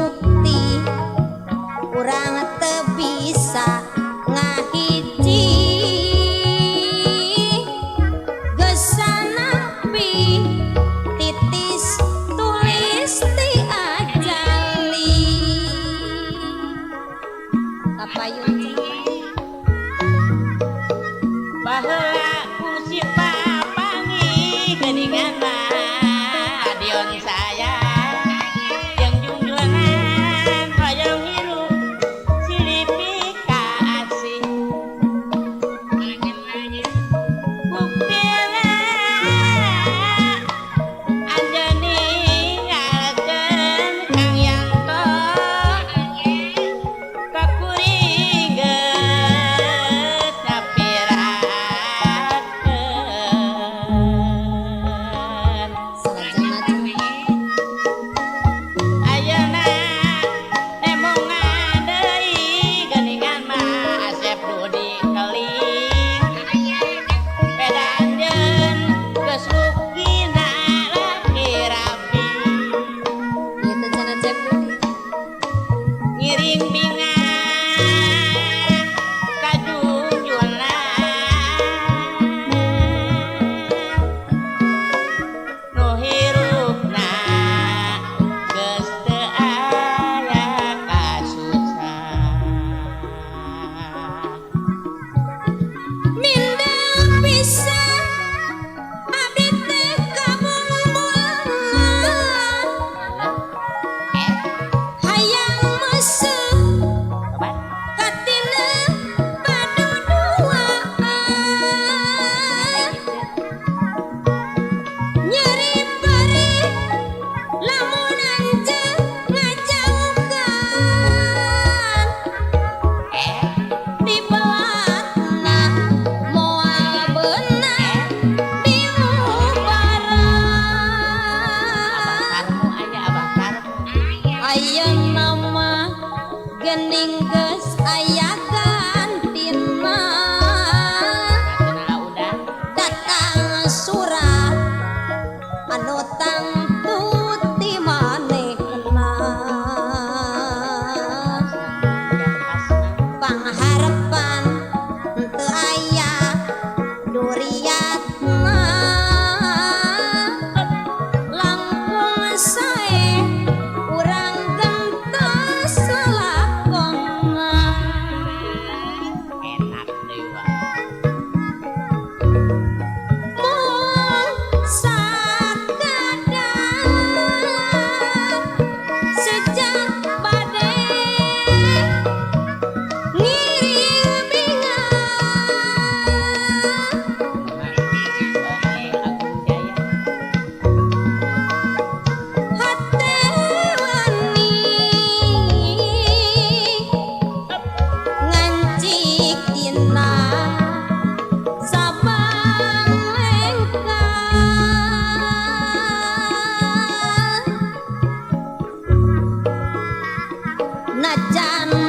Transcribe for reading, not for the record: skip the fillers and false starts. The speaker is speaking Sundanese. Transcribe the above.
Mukti urang teu bisa ngahiji geus sanampi titis tulis ti ajali kapayun cenah. Baheula ku si papanggih geuningan mah Dion sayang jeung jungjunan hoyong hirup silih pikaasih. Buktina anjeun ninggalkeun Kang Yanto ka kuring geus nyapirakeun. Salajengna cenah. Ayeuna nemongan deui geuningan mah Asep Dudi keling beda anjeun geus rukina laki rabi. Ieu teh cenah Cep Dudi. Ngiring bingah ka junjunan nu hirupna geus teu aya kasusah. Mindeng pisan abdi teh kabulbulan hayang meuseuh Coba. Katina paduduaan nyeri perih lamun anjeun ngajauhkan dibelatna moal beunang diubaran. Abah Karmu aya, Abah Karmu. Ayeuna mah geuning geus aya gantina. Cenah udah. Datang surat anu tangtu ti manehna. Pangharepan teu aya duriatna langkung sae urang gentos lalakonna. Enak deui wa. Mung sakadar sejak bade ngiring bingah. Agung Jaya. Hate wani ngancik dina sabang lengkah najan.